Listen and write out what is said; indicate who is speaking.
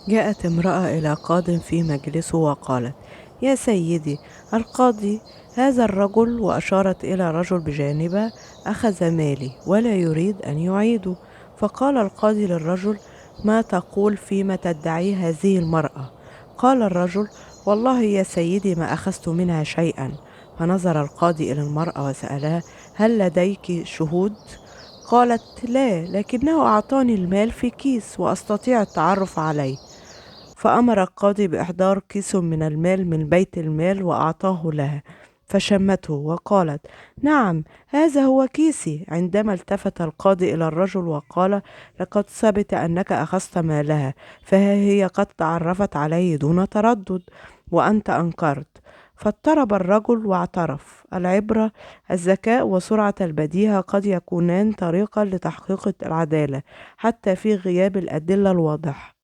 Speaker 1: جاءت امرأة إلى قاض في مجلسه وقالت: يا سيدي القاضي، هذا الرجل، وأشارت إلى رجل بجانبها، أخذ مالي ولا يريد أن يعيده. فقال القاضي للرجل: ما تقول فيما تدعيه هذه المرأة؟ قال الرجل: والله يا سيدي ما أخذت منها شيئا. فنظر القاضي إلى المرأة وسألها: هل لديك شهود؟ قالت: لا، لكنه أعطاني المال في كيس وأستطيع التعرف عليه. فأمر القاضي بإحضار كيس من المال من بيت المال وأعطاه لها، فشمته وقالت: نعم، هذا هو كيسي. عندما التفت القاضي إلى الرجل وقال: لقد ثبت أنك أخذت مالها، فها هي قد تعرفت عليه دون تردد وأنت أنكرت. فاضطرب الرجل واعترف. العبرة: الذكاء وسرعة البديهة قد يكونان طريقا لتحقيق العدالة حتى في غياب الأدلة الواضحة.